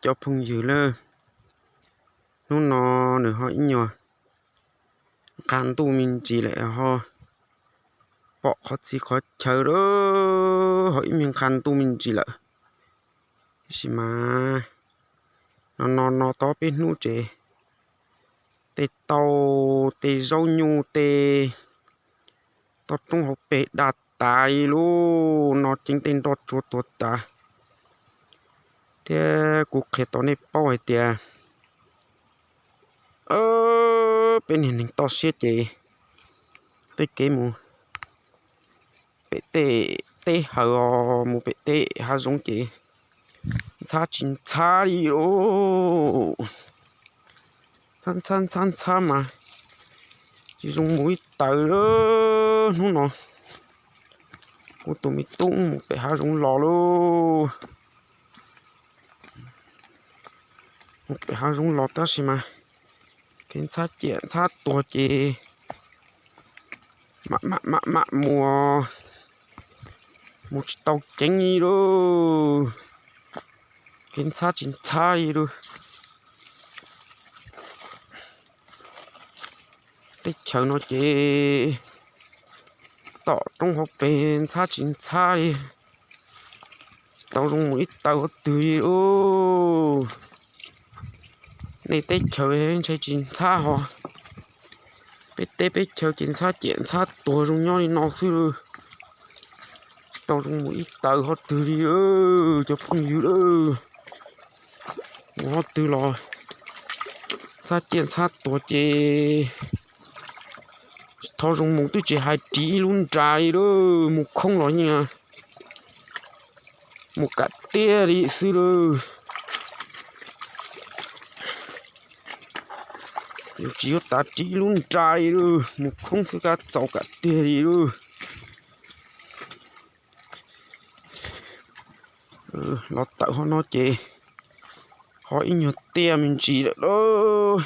Cov phooj ywg lawm, hnub no nws ho ib nyuag nqha ntuj me ntsis lawm ho pom qhov txhia qhov chaw lawm, ho ib nyuag nqha ntuj me ntsis lawm. Tab sis mas no no no tau peb hnub ces tej tau tej zaub nyuj tej toj roob hauv pes daj tas li lub no ceeb tej nroj tsuag tuag tas. Thiab kuv qhia tau nej paub hais tias peb niag neeg toj siab ces tej kev mus pem tej teb hawm os, mus pem tej hav zoov ces ntxhab tsis ntxhab li lauj. Ntxhab ntxhab ntxhab ntxhab mas tsis zoo mus ib taws lawm. Hnub no kuv tus me tub mus pem hav zoov los lauj. Mus pem hav zoov los tab sis mas kev ntxhab ciam ntxhab tuag ces mam mam mam mam mus, mus tsis tau ceev li lauj. Kev ntxhab tsis ntxhab li lauj. Teb chaws no ces tom roob hauv pes ntxhab tsis ntxhab li, tsis tau zoo mus ib taws qhov twg li lauj. Nej teb chaws ntshe tsis ntxhab ho, peb teb peb chaw ces ntxhab ciam ntxhab tuag zoo nyob li no xwb lauj. Tsis tau zoo mus ib taws qhov twg li lauj cov phooj ywg lauj. Mus qhov twg los ntxhab ciam ntxhab tuag ces tsis tau zoo mus, twb tsis hais ris ib lub nra li lauj, mus khoob los yeej mus kam tiag li xwb lauj. Tsis yuav tas ris ib lub nra li lauj, mus khoob xwb kab txaus kam tiag li lauj. Los tawm qhov no ces ho ib nyuag tiaj me ntsis lawm lauj.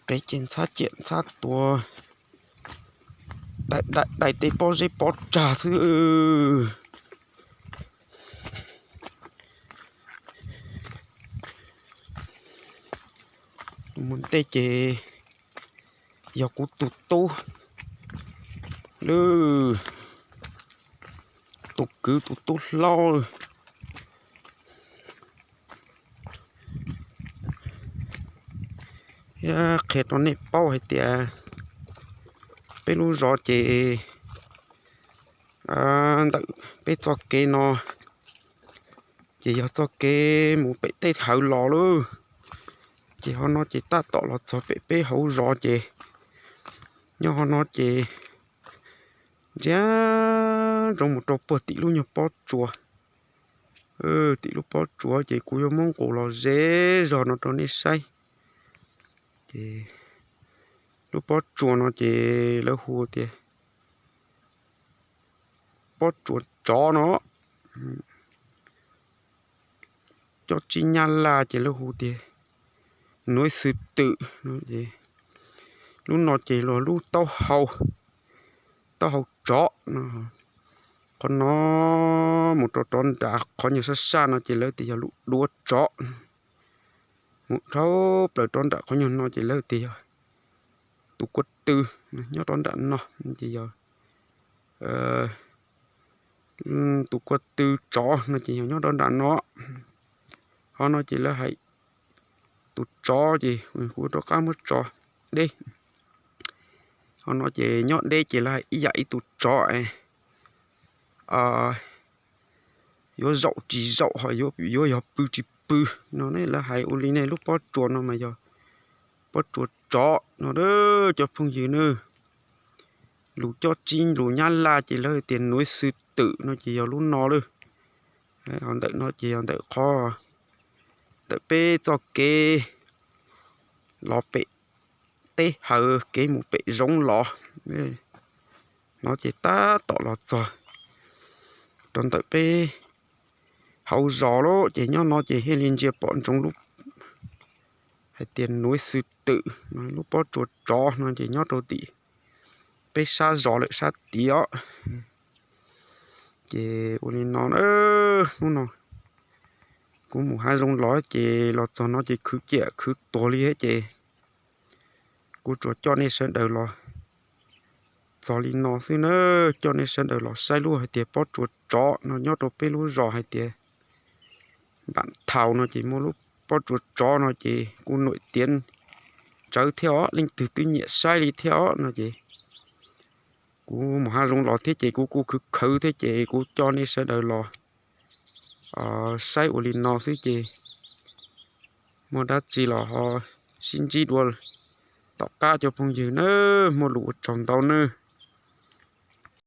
Peb ces ntxhab ciam ntxhab tuag, daim daim daim tej pob zeb pob tsag xwb. Mus ntej ces yog kuv tus tub lawm, tus kwv tus tub hlob lawm. Thiab qhia rau nej paub hais tias peb lub zos ces ntawm peb txoj kev no ces yog txoj kev mus pem tej hawm los lauj. Ces ho no ces tab tom los txog pem peb hauv zos ces nyob ho no ces ntsia ntsoov mus rau puag tim lub nyuag pob tsuas. Tim lub pob tsuas ces kuv yuav muab nqus los ze zog no rau nej saib. Ces lub pob tsuas no ces lawv hu tias pob tsuas tsov no. Cov tib nyab laj ces lawv hu tias nuv xwm twm. Lub no ces los lub taub hau, taub hau tsov no. Qhov no mus rau rov nram qhov nyuag sab sab no ces lawv tias yog lub duav tsov. Mus dhau plaws rov nram qhov nyuag no ces lawv tias yog tus kua tw, nyob rov nram no ces yog tus kua tw tsov no ces yog nyob rov nram no. Ho no ces lawv hais tus tsov ces kuv rov qab muab tso deb. Ho no ces nyob deb ces lawv hais ib yam ib tus tsov es yuav zaum tsis zaum ho yuav yog pw tsis pw no ne. Lawv hais ua li nej lub pob tsuas no mas yog pob tsuas tsov no cov phooj ywg nawb. Lus coj tsib lus nyab laj ces lawv tias nuv xwm twm no ces yog lub no lawm. Ho ntawm no ces yog ntawm qhov, ntawm peb txoj kev los pem teb hawm kev mus pem zoov los. No ces tab tom los txog rau ntawm peb hauv zos lawm ces nyob no ces thiaj li ntsia pom ntsoov lub hais tias nuv xwm twm, lub pob tsuas tsov no ces nyob rau tim peb sab zos lawm sab tid os. Ces ua li no, hnub no Kuv mus hav zoov los ces los txog no ces khwv ciam khwv tuag li thiab ces kuv tsuas coj nej sawv daws los txog li no xwb na. Coj nej sawv daws los saib lub hais tias pob tsuas tsov no nyob rau peb lub zos hais tias Ntam Thaus no ces muaj lub pob tsuas tsov no ces kuv nuam tiav tsawv thiab os, leej twg twb nyiam saib li thiab os no ces kuv mus hav zoov los thiab ces kuv kuj khwv khwv thiab ces kuv coj nej sawv daws los saib ua li no xwb ces muaj dab tsi los ho sib ntsib dua tom qab cov phooj ywg nawb, muaj lus ua tsaug ntau nawb.